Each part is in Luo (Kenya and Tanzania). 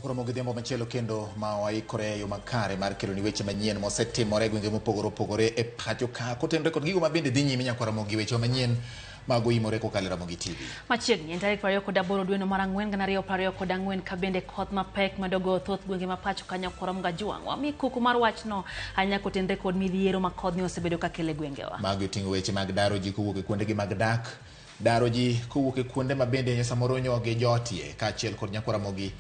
Koro godhiambo machielo kendo ma waikore e yo makare mar keloni weche manyien mosetimore e gwenge mopogore opogore e pacho ka kotenore kod gigo ma bende dhi nyime nyakwa Ramogi weche manyien mag oimore kokalo e Ramogi TV. Machiegni en tarik 28 dweno mar ang'wen gana ariyo prariyo kod ang'wen ka bende koth mapek medo goyo thoth gwenge ma pacho ka nyakwar Ramogi Ajwang'. Wami kuku mar wachno ahinya kotenore kod midhiero ma kodhni osebedo ka kelo e gwengewa. Magi oting'o weche mag daro ji kowuok e kuondegi mag dak, daro ji kowuok e kuonde ma bende samoro nyogi jotie kaachiel kod nyakwar Ramogi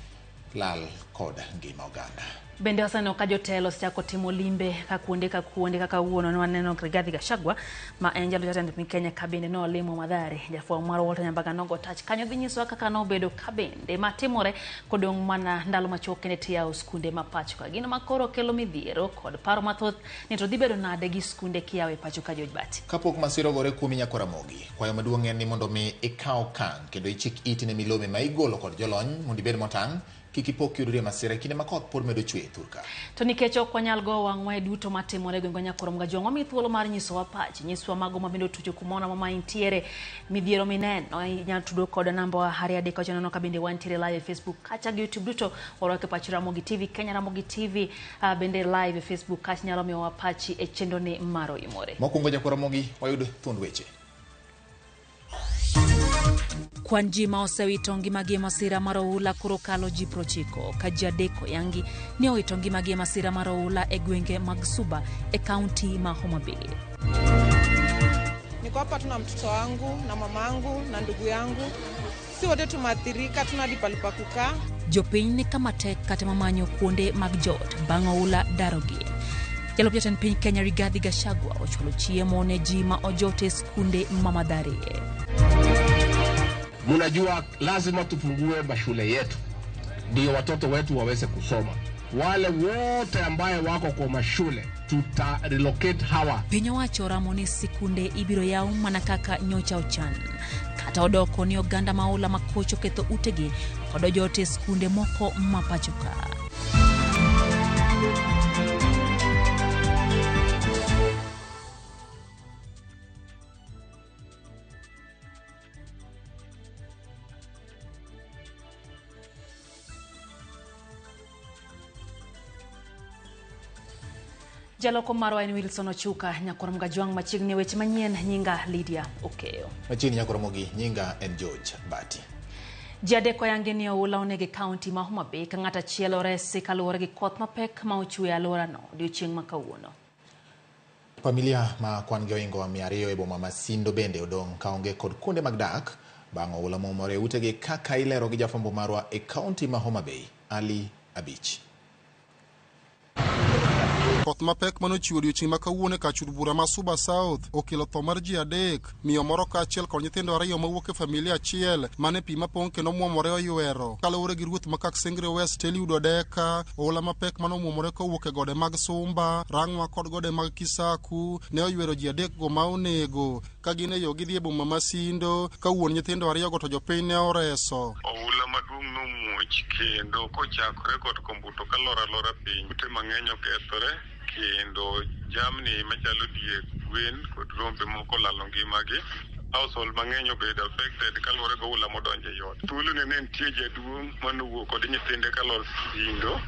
lal kod ngima oganda. Bende waseneno ka jotelo osechako timo limbe ka kuonde ka kuonde kaka wuono ne waneno Rigathi Gachagua ma en jalup jatend piny Kenya ka bende nolimo Mathare. Jafwambo mar Walter Nyambaga nogo tach kanyo dhi nyisowa kaka nobedo ka bende matimore kodong' mana ndalo machuok kende tiyawo skunde ma pacho ka. Gino ma koro kelo midhiero kod paro mathoth ni to dhi bedo nade gi skunde kiyawo e pacho ka George Bati. Kapok masira ogore kuomi nyakwar Ramogi, kwayo maduong' en ni mondo mi ikaw okang' kendo ichik iti ne milome ma igolo kod jolony mondo ibed motang' kik ipo kiyudori e masira e kinde ma koth pod medo chwe e thurka. To nikech ok wanyal goyo wang'wa e duto matimore e gwengwa Nyakurom Gajwang', wamiyi thuolo mar nyisowa pachi, nyiswa mago ma bende otucho kumoro amora ma intiere, midhiero mineno, inyalo tudo kod namba wa 2 3 9 ka bende wantiere live e Facebook kacha gi YouTube duto, warwako e pach Ramogi TV, Kenya Ramogi TV, bende live e Facebook kacha nyalo miyowa pachi e chenro ni mar Oimore. Mokwongo Nyakwar Ramogi, wayud thuond weche. Kwan ji ma osewito ngimagi e masira mar oula koro kalo ji 90 ka ji adek oyangi ni owito ngimagi e masira mar oula e gwenge mag Suba e kaunti ma Homa Bay. Niko hapa tuna mtoto wangu na mamangu na ndugu yangu, si wote tumeathirika, tuna hadi pahali pa kukaa. Jopiny ni kama tek kata mamanyo kuonde mag jot bang' oula darogi. Jalup jatend piny Kenya Rigathi Gachagua ochwalo chiemo ne ji ma ojot e skunde ma Mathare. Mnajua lazima tufungue mashule yetu ndio watoto wetu waweze kusoma. Wale wote ambaye wako kwa mashule tuta relocate hawa. Piny owacho oramo ni sikunde ibiro yaw mana kaka nyocha ochan. Kata odoko ni oganda ma oula makoch oketho utegi kod ojot e skunde moko ma pacho ka. Jaloko marwa en Wilson Ochuka, nyakwar Mgajwang' machiegni weche manyien, nyinga Lydia Okeyo. Machiegni nyakwar Ramogi, nyinga en George Bati. Ji adek oyangi ni oula onego e kaunti ma Homa Bay ka ng'at achiel oresi kaluwore gi koth mapek ma ochwe e alworano odiochieng' ma kawuono. Familia ma kwan gi ohingo 200 e boma ma Sindo bende odong' kaonge kod kuonde mag dak bang' oula momore e utegi kaka ilero gi jafwambo marwa e kaunti ma Homa Bay, Ali Abich. Koth mapek mane ochiwo odiochieng' ma kawuono e kar od bura ma Suba South okelo tho mar ji adek, miyo moro kaachiel kod nyithindo ariyo mawuok e familia achiel mane pi mapong' kendo muomore oywero. Kaluwore gi ruoth ma Kaksengre West Eliud Odeka, oula mapek mane omuomore kowuok e gode mag Sumba, Rang'wa kod gode mag Kisaku ne oywero ji adek go ma onego ka gin e yo gidhi e boma ma Sindo ka wuon nyithindo ariyogo to jopiny ne oreso. Oula maduong' nomuoch kendo kochakore got Kombuto kalor alora piny, ute mang'eny okethore kendo jamni machalo diek, gwen kod rombe moko olalo ngimagi. Household mang'eny obedo affected kaluwore gi oula modonjo ei ot. Thuolo ni ne nitie jaduong' manowuok kod nyithinde kalor Sindo.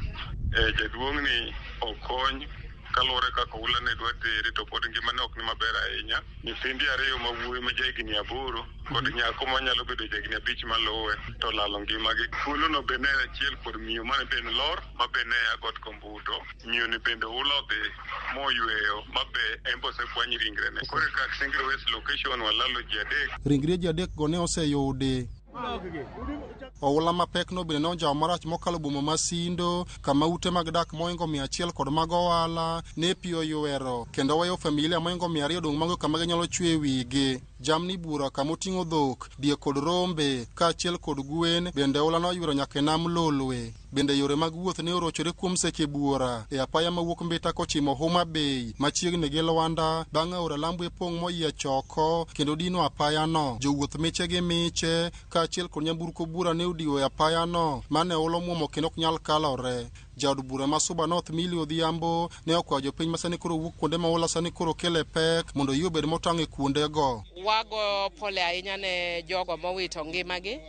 Jaduong' ni okony kaluwore kaka oula ne dwa tere to pod ngimane ok ni maber ahinya. Nyithinde ariyo ma wuoyi ma jahigni 8 kod nyako manyalo bedo jahigni 5 maluwe to olalo ngimagi. Thuolo no be ne achiel kod miyo mane be lor ma be ne a got Kombuto. Miyo ni bende oula odhi moyweyo ma be en be osekwany ringrene. Koro e Kaksengre West location walalo ji adek. Ringre ji adek go ne oseyudi. Oula mapek no bende ne onjawo marach mokalo boma ma Sindo kama ute mag dak mohingo 100 kod mag ohala ne pi oywero kendo weyo familia mohingo 200 odong' maonge kama ginyalo chwe wigi. Jamni bura kama oting'o dhok, diek kod rombe kaachiel kod gwen bende oula noywero nyaka e nam Lolwe. Bende yore mag wuoth ne orochore kuom seche buora e apaya mawuok Mbita kochimo Homa Bay machiegni gi Lwanda bang' aora Lambwe pong' moyiech oko kendo dino apayano. Jowuoth miche gi miche kaachiel kod nyamburko bura ne odiwo e apayano mane oula omuomo kendo ok nyal kalore. Jaod bura ma Suba North Millie Odhiambo ne okwayo jopiny ma sani koro wuok kuonde ma oula sani koro kele pek mondo yie obed motang' e kuondego. Wago pole ahinya ne jogo mowito ngimagi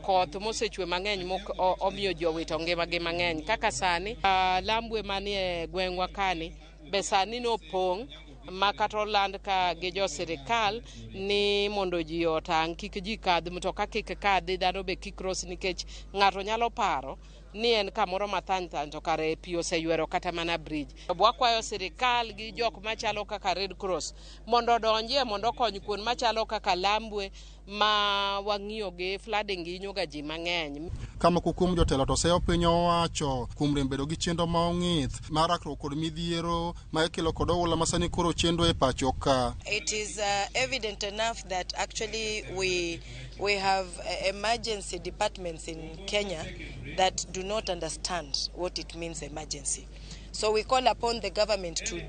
Koth mosechwe mang'eny omiyo ji owito ngimagi mang'eny. Kaka sani lambwe manie gweng'wa kani be sani nopong' ma kata oland ka gi jo sirikal ni mondo ji otang' kik ji kadh mtoka, kik kadhi dhano be kik ros, nikech ng'ato nyalo paro ni en kamoro mathany thany to kare pi oseywero kata mana bridge. Wakwayo sirikal gi jok machalo kaka Red Cross mondo odonjie mondo okony kuond machalo kaka Lambwe ma wang'iyo gi flooding hinyo ga ji mang'eny. Ka moko kuom jotelo to seyo piny owacho kuom rem bedo gi chenro ma ong'ith mar rakruok kod midhiero ma ikelo kod oula ma sani koro chendo e pacho ka. It is evident enough that actually we have emergency departments in Kenya that do not understand what it means, emergency. So we call upon the government to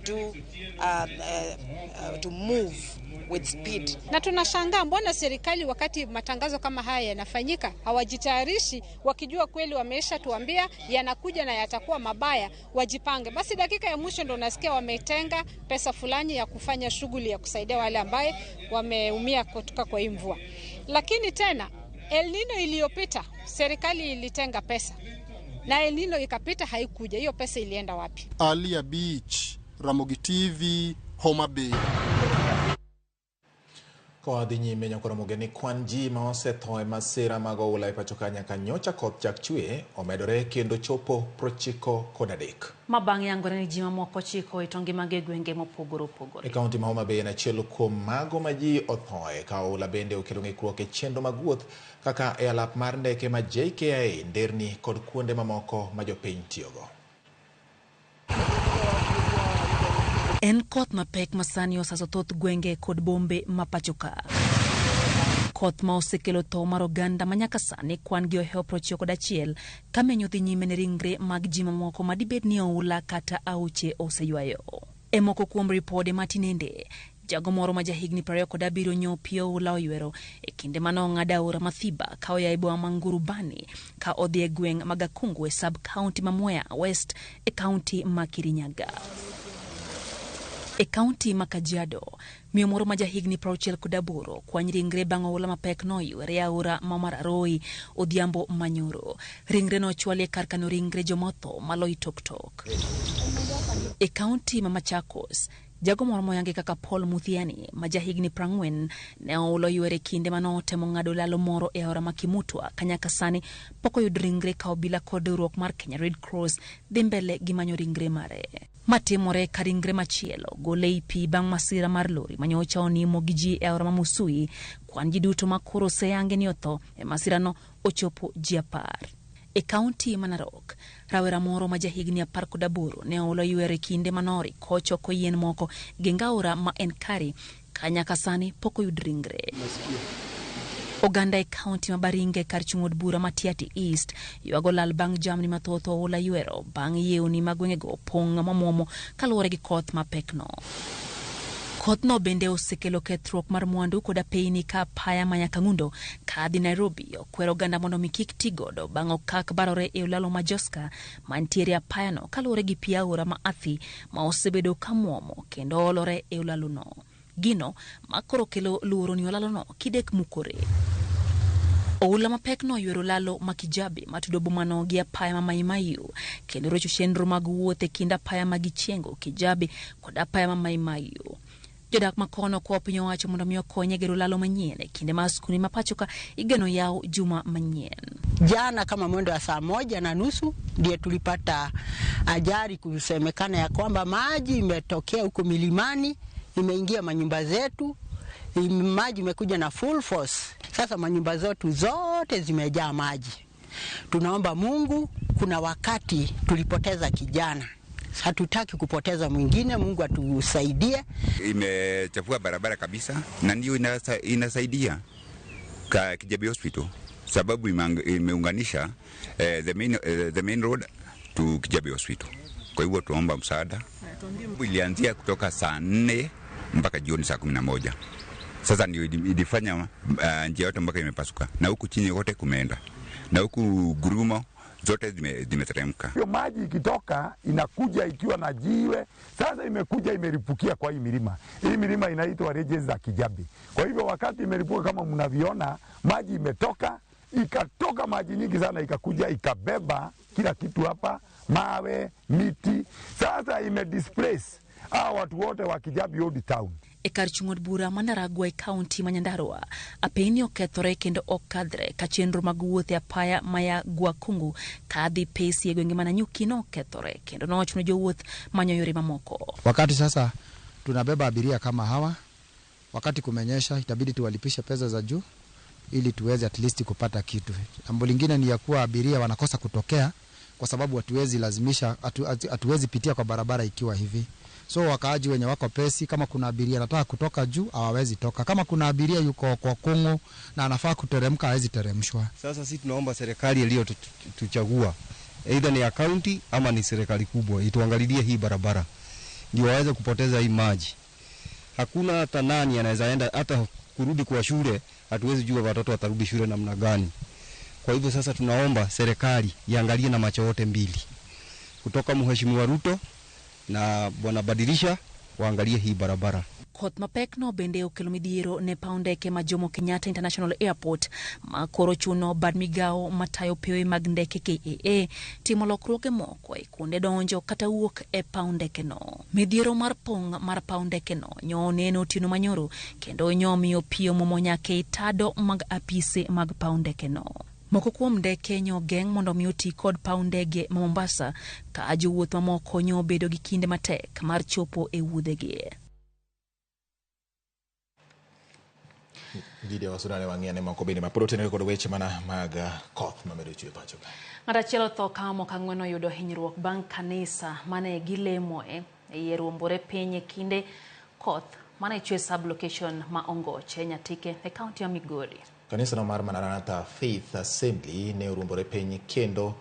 move with speed. Na tunashangaa mbona serikali wakati matangazo kama haya yanafanyika hawajitayarishi, wakijua kweli wameisha tuambia yanakuja na yatakuwa mabaya, wajipange. Basi dakika ya mwisho ndo unasikia wametenga pesa fulani ya kufanya shughuli ya kusaidia wale ambaye wameumia kutoka kwa hii mvua. Lakini tena El Nino iliyopita serikali ilitenga pesa na El Nino ikapita, haikuja. Hiyo pesa ilienda wapi? Alia Beach, Ramogi TV, Homa Bay. Koa dhi nyime nyakoro mogeni kwan ji ma osetho e masira mag oula e pacho ka nyaka nyocha koth chak chwe omedore kendo chopo 93. Ma bang' yangore ni ji mamoko 9 owito ngimagi e gwenge mopogore opogore. E kaunti ma Homa Bay en achiel kuom mago ma ji othoe ka oula bende okelo ng'ikruok e chenro mag wuoth kaka e alap mar ndeke ma JKIA, nderni kod kuonde mamoko ma jopiny tiyogo. En koth mapek masani osaso thoth gwenge kod bombe ma pacho ka. Koth ma osekelo tho mar oganda ma nyaka sani kwan gi ohewo 91 ka menyo dhi nyime ne ringre mag ji mamoko ma dibed ni oula kata aoche oseywayo. E moko kuom ripode matinende, jago moro ma jahigni 27 nyo pi oula oywero e kinde mane ong'ado aora Mathiba ka oya e boma ma Ngurubani ka odhi e gweng' ma Gakungu e sub county ma Mwea West e kaunti ma Kirinyaga. E kaunti ma Kajiado, miyo moro ma jahigni 68 kwany ringre bang' oula mapek noywere e aora ma Mararoi odhiambo manyoro. Ringre nochwali e kar kano ringre jomotho ma Loitoktok. E kaunti ma Machakos, jago moro moyangi kaka Paul Muthiani ma jahigni 40 ne oula oywere kinde manotemo ng'ado lalo moro e aora ma Kimutwa ka nyaka sani pok oyud ringre ka obila kod riwruok mar Kenya Red Cross dhi mbele gi manyo ringre mare. Matimore ka ringre machielo gole ei pi bang' masira mar lori manyocha onimo gi ji e aora ma Musui. Kwan ji duto ma koro oseyangi ni otho e masirano ochopo ji 10. E kaunti ma Narok, rawera moro ma jahigni 18 ne oula oywero e kinde manori kochoko yien moko gi ngaora ma Enkari ka nyaka sani pok oyud ringre. Oganda e kaunti ma Baringo kar chung' od bura ma Tiaty East ywago lal bang' jamni mathoth oula ywero bang' yewni ma gwengego opong' momuomo kaluwore gi koth mapekno. Kothno bende osekelo kethruok mar mwandu koda apeyni ka apaya ma Nyakang'undo kadhi Nairobi okwero oganda mondo mi kik ti godo bang' okak barore e olalo ma Joska mantiere apayano kaluwore gi pi aora ma Athi ma osebedo ka muomo kendo olore e olalono. Gino ma koro kelo luoro ni olalono kidek mukore. Oula mapek noywero lalo ma Kijabe matudo bomano gi apaya ma Mai Mahiu kendo rocho chenro mag wuoth e kind apaya ma Gichiengo, Kijabe kod apaya ma Mai Mahiu. Jodak makono kwa piny owacho mondo mi okony e gero lalo manyien e kinde ma skunde ma pacho ka igeno yaw juma manyien. Jana kama mwendo wa 1:30 ndiye tulipata ajali, kusemekana ya kwamba maji imetokea huko milimani, imeingia manyumba zetu, maji imekuja na full force. Sasa manyumba zetu zote zimejaa maji. Tunaomba Mungu, kuna wakati tulipoteza kijana, hatutaki kupoteza mwingine. Mungu atusaidie. Imechafua barabara kabisa na ndio inasaidia Kijabe Hospital sababu imeunganisha the main road to Kijabe Hospital. Kwa hivyo tuomba msaada. Ilianzia kutoka saa 4 mpaka jioni saa 11. Sasa ndio ilifanya njia yote mpaka imepasuka, na huku chini yote kumeenda, na huku gurumo zote zimeteremka. Hiyo maji ikitoka inakuja ikiwa na jiwe. Sasa imekuja imeripukia kwa hii milima. Hii milima inaitwa ridges za Kijabe. Kwa hivyo wakati imeripuka kama mnaviona, maji imetoka Ikatoka maji nyingi sana, ikakuja ikabeba kila kitu hapa, mawe, miti. Sasa ime displace hawa watu wote wa Kijabi Old Town. E kar chung' od bura ma Ndaragwa e kaunti ma Nyandarua, apeyni okethore kendo ok kadhre ka chenro mag wuoth e apaya maya Gwakungu kadhi Pesi e gwenge ma Nanyuki nokethore kendo nochuno jowuoth manyo yore mamoko. Wakati sasa tunabeba abiria kama hawa, wakati kumenyesha itabidi tuwalipishe pesa za juu ili tuweze at least kupata kitu. Jambo lingine ni ya kuwa abiria wanakosa kutokea kwa sababu hatuwezi lazimisha, hatuwezi pitia kwa barabara ikiwa hivi. So wakaaji wenye wako Pesi, kama kuna abiria anataka kutoka juu hawawezi toka. Kama kuna abiria yuko kwa Kongo na anafaa kuteremka hawezi teremshwa. Sasa sisi tunaomba serikali iliyotuchagua, either ni ya county ama ni serikali kubwa, ituangalilie hii barabara ndio waweze kupoteza hii maji. Hakuna hata nani anaweza enda hata kurudi kwa shule, hatuwezi jua watoto watarudi shule namna gani. Kwa hivyo sasa tunaomba serikali iangalie na macho yote mbili, kutoka Mheshimiwa Ruto na Bwana Badilisha, waangalie hii barabara. Koth mapek no bende okelo midhiero ne paw ndeke ma Jomo Kenyatta International Airport ma koro chuno bad migawo matayo pewe mag ndeke KAA timo lokruoge moko e kuonde donjo kata wuok e paw ndeke no. Midhiero mar pong' mar paw ndeke no nyo neno otieno manyoro kendo nyomiyo pi omuomo nyaka e tado mag apise mag paw ndeke no. Moko kuom ndeke nyo geng' mondo mi oti kod paw ndege ma Mombasa ka jowuoth mamoko nyo bedo gi kinde matek mar chopo e wuodhegi. Gideon Wasudane wang'iyane moko bende mapod otenore kod weche mana mag koth mamedo chwe pacho ka. Ng'ato achiel otho ka moko ang'wen oyudo hinyruok bang' kanisa mane gilemoe e ruombore piny e kinde koth mane chwe sub-location ma Ongoche Nyatike e kaunti ya Migori. Kanisa no mar Maranatha Faith Assembly ne oruombore piny kendo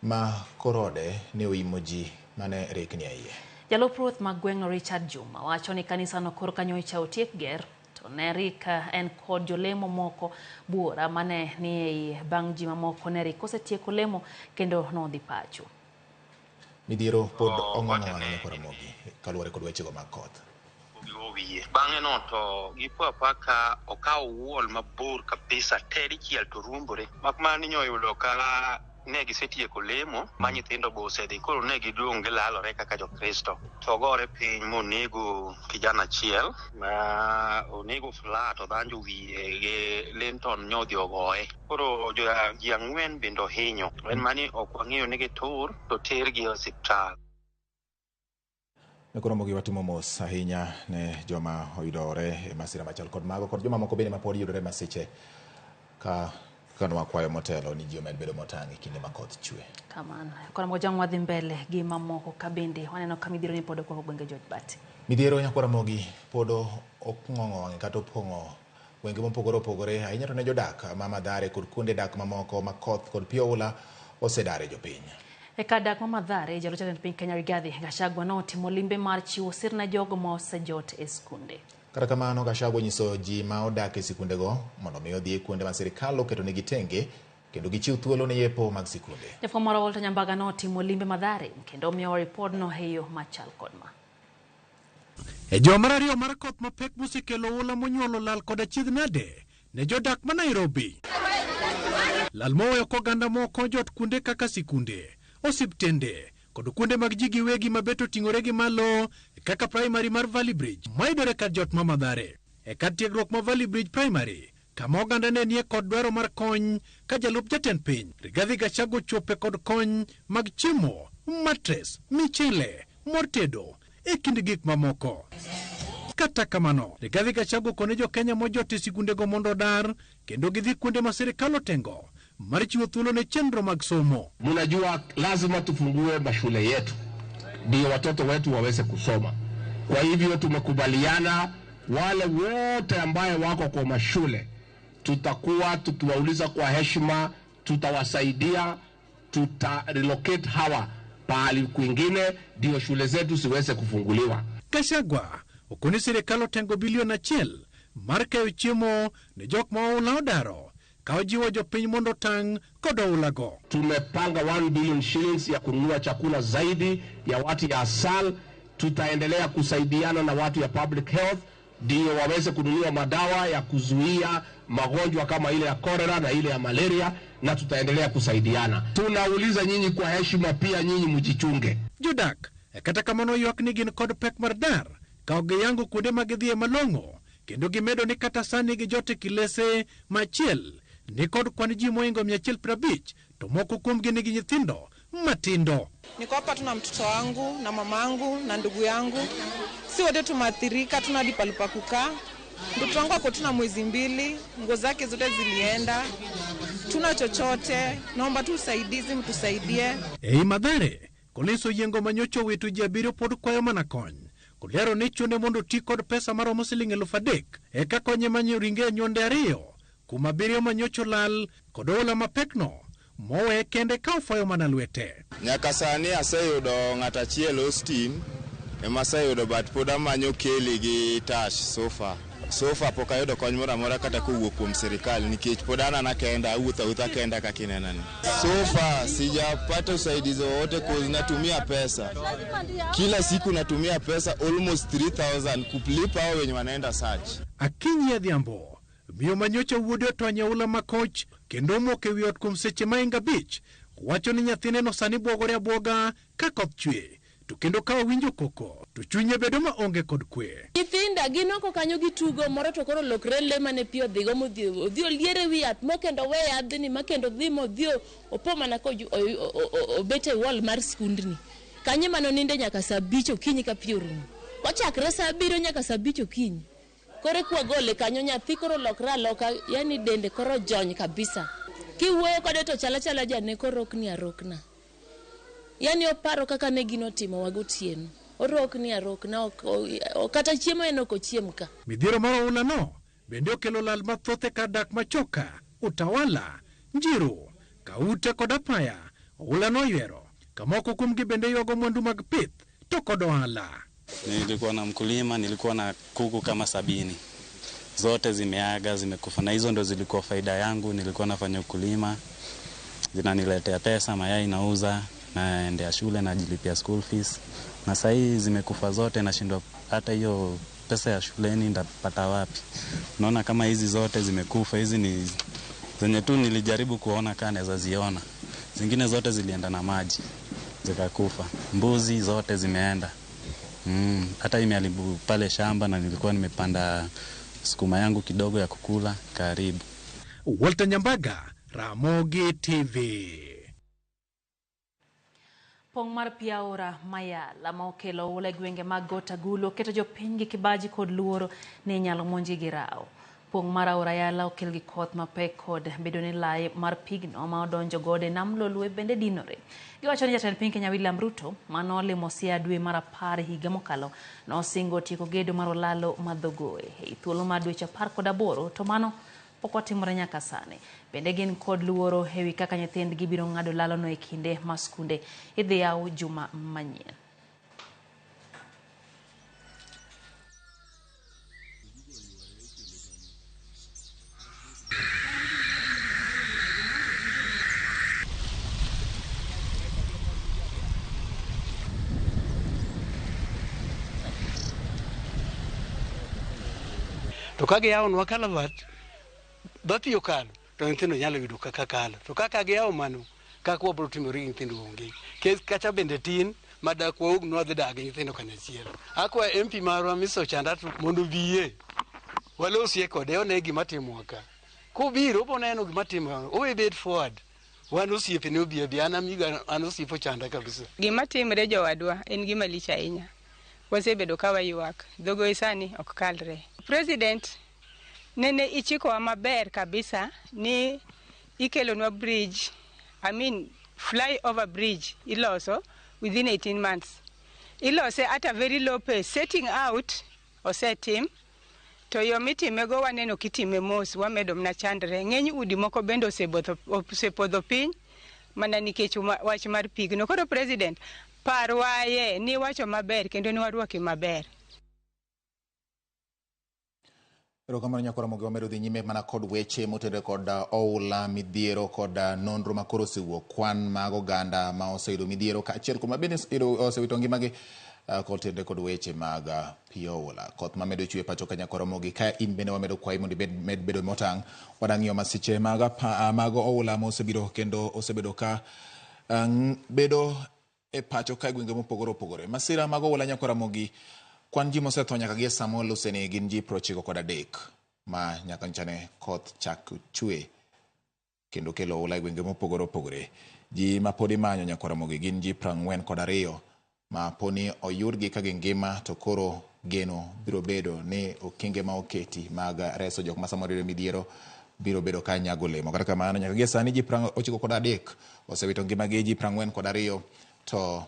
ma korode ne oimo ji mane rekni e iye. Jalup ruoth ma gweng'no Richard Juma wacho ni kanisano koro ka nyocha otiek ger to ne rik en kod jolemo moko buora mane ni e iye bang' ji mamoko ne rik osetieko lemo kendo nodhi pacho. Midhiero pod ong'ong'o wang'e Ramogi kaluwore kod wechego mag koth. Bang'e no to gipo apoya ka okawo wall mabor kabisa te dichiel to ruombore mak mana ni nyoyudo ka ne gisetieko lemo ma nyithindo be osedhi, koro ne giduong' gilalore kaka jokristo to gore piny monego kijana achiel ma onego flat odhanjo wiye gi Linton nyodhi ogoye. Koro ji ang'wen bende ohinyo, en mani ok wang'eyo ni gitur to tergi e osiptal. Ramogi watimo mos ahinya ne joma oyudore e masira machal kod mago kod joma moko bende mapod yudore e masiche ka wakwayo motelo ni ji omed bedo motang' e kinde ma koth chwe. Kamano. Koro mojang wadhi mbele gi mamoko ka bende waneno ka midhiero ni pod okwako gwenge George Bati. Midhiero nyakwa Ramogi pod okng'ong'o wang'e kata opong'o gwenge mopogore opogore ahinya to ne jodak ma Mathare kod kuonde dak mamoko ma koth kod pi oula osedare jopiny. E kar dak ma Mathare, jalup jatend piny Kenya Rigathi Gachagua notimo limbe mar chiwo sir ne jogo ma osejot e skunde. Kata kamano, Gachagua onyiso ji ma odak e sikundego mondo mi odhi e kuonde ma sirikal oketonegi tenge kendo gichiw thuolo ne yepo mag sikunde. Jafwambo marwa Walter Nyambaga notimo limbe Mathare kendo omiyowa ripodno e yo machal kod ma. E juma mar ariyo mar koth mapek mosekelo oula monyuolo lal kod achiedh nade ne jodak ma Nairobi. Lal moweyo koganda moko jot kuonde kaka sikunde, osiptende kod kuonde mag ji giwegi mabet oting'ore gi malo kaka primary mar Valley Bridge mayudore kar jot ma Mathare. E kar tiegruok ma Valley Bridge Primary kama oganda ne nie kod dwaro mar kony ka jalup jatend piny Rigathi Gachagua ochope kod kony mag chiemo, matres, michele, mor tedo e kind gik mamoko. Kata kamano, Rigathi Gachagua okone jo-Kenya mojot e sikundego mondo odar kendo gidhi kuonde ma sirikal otengo mar chiwo thuolo ne chenro mag somo. Mnajua lazima tufungue mashule yetu ndio watoto wetu waweze kusoma. Kwa hivyo tumekubaliana wale wote ambaye wako kwa mashule tutakuwa tukiwauliza kwa heshima, tutawasaidia, tuta relocate hawa pahali kwingine ndio shule zetu ziweze kufunguliwa. Gachagua okone sirikal otengo bilion 1 mar keyo chiemo ne jok ma oula odaro ka ojiwo jopiny mondo otang' kod oulago. Tumepanga 1 billion shillings ya kununua chakula zaidi ya watu ya ASAL. Tutaendelea kusaidiana na watu ya public health ndio waweze kununua madawa ya kuzuia magonjwa kama ile ya kolera na ile ya malaria, na tutaendelea kusaidiana. Tunauliza nyinyi kwa heshima, pia nyinyi mjichunge. Jodak kata kamano ywak ni gin kod pek mar dar ka ok giyango kuonde ma gidhiye malong'o kendo gimedo ni kata sani gijote kilese machiel ni kod kwan ji moingo 150 to moko kuomgi nigi nyithindo matindo. Niko hapa tuna mtoto wangu na mamangu na ndugu yangu, si wote tumeathirika, tuna hadi pahali pa kukaa. Mtoto wangu ako tuna mwezi 2, nguo zake zote zilienda, tuna chochote. Naomba tu usaidizi, mtusaidie. Ei Mathare, Collins Oyiengo manyocha owito ji 7 pod kwayo mana kony. Kolero ni chune mondo ti kod pesa maromo siling 3,000 eka konye manyo ringre anyuonde 2 kuom 7 manyocha olal kod oula mapekno mowe kende ka ofoyo mana lwete. Nyaka sani aseyudo ng'at achiel Austin ema aseyudo, but pod amanyo Kelly gi Tash sofa. Sofa pok ayudo kony moro amora kata kowuok kuom sirikal nikech pod an ana kenda, awuotho awuotha kenda kaka inena ni. Sofa sijapata usaidizi wowote cause natumia pesa. Kila siku natumia pesa almost 3000 kulipa hao wenye wanaenda search. Akinyi Adhiambo, miyo manyocha wuode otony e oula makoch kendo omoko e wi ot kuom seche mahingo 5, wacho ni nyathine no sani bwogore abwoga ka koth chwe, to kendo ka owinjo koko to chunye bedo maonge kod kwe. Nyithinda gin oko kanyo gitugo moro to koro lokre le mane pi odhigo modhi odhi oliere wi yath mo kendo we yadhni ma kendo dhi modhi opo mana ko obet e wall mar skundni. Kanyo mane oninde nyaka saa 5 okinyi ka pi orumo. Kochakre saa 7 nyaka saa 5 okinyi. Koro kwagole kanyo nyathi koro lokre aloka, yani dende koro jony kabisa. Kiwuoyo kode to chala chala janeko rokni arokna. Yani oparo kaka ne gino timo wagotieno. Orokni arokna, kata chiemo en ok ochiem ka. Midhiero mar oula no bende okelo lal mathoth e kar dak Machoka, Utawala, Njiru, Kaute kod Apaya. Oula noywero, kamoko kuomgi bende ywago mwandu mag pith to kod ohala. Nilikuwa na mkulima, nilikuwa na kuku kama 70. Zote zimeaga, zimekufa, na hizo ndo zilikuwa faida yangu. Nilikuwa nafanya ukulima, zinaniletea pesa, mayai nauza, naendea shule, najilipia school fees. Na sasa hii zimekufa zote, nashindwa hata hiyo pesa ya shuleni ndapata wapi. Naona kama hizi zote zimekufa, hizi ni zenye tu nilijaribu kuona kama naweza ziona. Zingine zote zilienda na maji, zikakufa. Mbuzi zote zimeenda. Hata imeharibu pale shamba, na nilikuwa nimepanda sukuma yangu kidogo ya kukula karibu. Walter Nyambaga, Ramogi TV. Pong' mar pi aora Mayala ma okelo oula e gwenge mag Got Agulu oketo jopiny gi kibaji kod luoro ni inyalo monjgi gi rawo. Pong' mar aora Yala okel gi koth mapek kod bedo ni lai mar pigno ma odonjo godo e nam Lolwe bende dinore. Giwacho ni jatend piny Kenya William Ruto manolimo Siaya dwe mar 10 higa mokalo nosingo tieko gedo mar olalo ma Dhogoe e thuolo mar dweche 18 to mano pok otimore nyaka sani. Bende gin kod luoro ewi kaka nyithindgi biro ng'ado lalono e kinde ma skunde idhi yaw juma manyien. To ka giyawonwa kalabat, ba pi okalo, to nyithindo nyalo yudo kaka kalo. To kaka giyawo mano, kaka wabiro timore gi nyithindo onge. Kes kacha bende tin, ma dak waog nwadhi dak gi nyithindo kanyachiel. Akwa MP marwa Mr. Ochanda mondo obiye, walosie kode, one gima timowa ka. Kobiro, obiro neno gima timowa, owe bet forward. Wan osiepene obi abi, an amigo, an osiep Ochanda kabisa. Gima timre jowadwa en gima lich ahinya. Wasebedo ka waywak, Dhogoe sani ok kalre. President, nene ichikowa maber kabisa ni ikelonwa bridge, I mean flyover bridge iloso within 18 months. Ilose at a very low pace, setting out osetim, to yo mitimego waneno kitime mos, wamedo mana chandre. Ng'eny udi moko bende osepodho piny mana nikech wach mar pigno. Koro President, parwaye ni wacho maber kendo ni warwaki maber. Erokamano nyakora Ramogi, wamedo dhi nyime mana kod weche motenore kod oula midhiero kod nonro ma koro osewuok, kwan mag oganda ma oseyudo midhiero kaachiel kod ma bende osewito ngimagi. Kotenore kod weche mag pi oula. Koth mamedo chwe pacho ka nyaka Ramogi ka in bende wamedo kwayi mondo ibed med bedo motang'. Wadang'iyo masiche mag mag oula mosebiro kendo osebedo ka bedo e pacho ka e gwenge mopogore opogore. Masira mag oula nyaka Ramogi kwan ji mosetho nyaka gi e sama waloseni gin ji 93 ma nyaka nchane koth chak chwe kendo kelo oula e gwenge mopogore opogore. Ji ma pod imanyo nyaka Ramogi gin ji 42 ma poni oyudgi ka gingima to koro geno biro bedo ni okenge ma oketi mag reso jok ma samoro yudo midhiero biro bedo ka nyago olemo. Kata kamano nyaka gie sani ji 93 osewito ngimagi, ji 42 to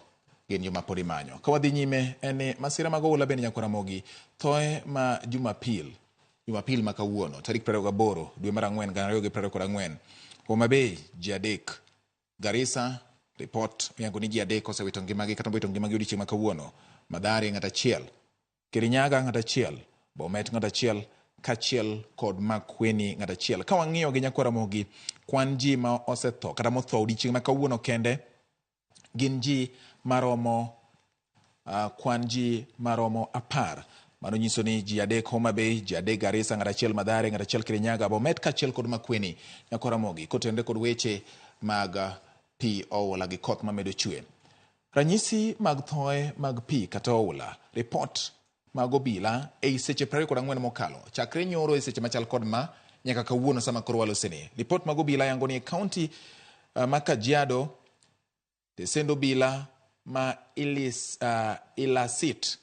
gin joma pod imanyo. Ka wadhi nyime en ni masira mag oula bende nyaka Ramogi thoe ma Jumapil, Jumapil ma kawuono tarik 28 dwe mar ang'wen 2024 Homa Bay ji 3, Garissa ripot oyango ni ji 3 osewito ngimagi kata owito ngimagi odiochieng' ma kawuono. Mathare ng'ato achiel, Kirinyaga ng'ato achiel, Bomet ng'ato achiel, kaachiel kod Makueni ng'ato achiel. Ka wang'iyo gi nyakwa Ramogi, kwan ji ma osetho kata motho odiochieng' ma kawuono kende gin ji maromo kwan ji maromo 10. Mano nyiso ni ji 3 Homa Bay, ji 3 Garissa, ng'ato achiel Mathare, ng'ato achiel Kirinyaga, Bomet kaachiel kod Makueni nyakwa Ramogi kotenore kod weche mag pi oula gi koth mamedo chwe. Ranyisi mag thoe mag pi kata oula, ripot mag obila ei seche 24 mokalo, chakre nyoro e seche machal kod ma nyaka kawuono sama koro waloseni. Ripot mag obila yango ni e kaunti ma Kajiado, tesend obila ma Ilasit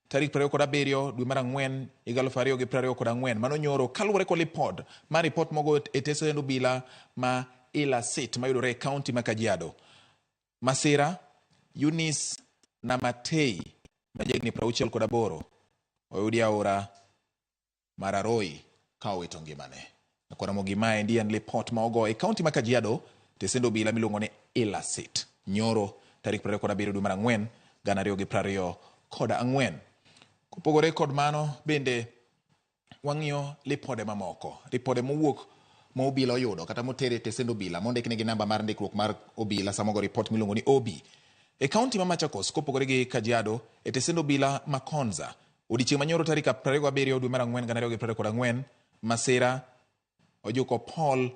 tarik 27 dwe mar ang'wen higa 2024 mano nyoro kaluwore kod lipod mar ripot mogo e tesend obila ma Ilasit mayudore e kaunti ma Kajiado. Masira Eunice Namatei ma jahigni 68 oyudi aora mar Aroi ka owito ngimane. Ramogi maendi en lipot ma ogo e kaunti ma Kajiado tesend obila miluongo ni Ilasit nyoro tarik 27 dwe mar ang'wen 2024. Kopogore kod mano bende wang'iyo lipode mamoko, lipode mowuok ma obila oyudo kata motere e tesend obila mondikne gi namba mar ndikruok mar obila sama ogo ripot miluongo ni OB. E kaunti ma Machakos kopogore gi Kajiado e tesend obila ma Konza odiochieng' manyoro tarik 27 dwe mar ang'wen 2024 masira ojuko Paul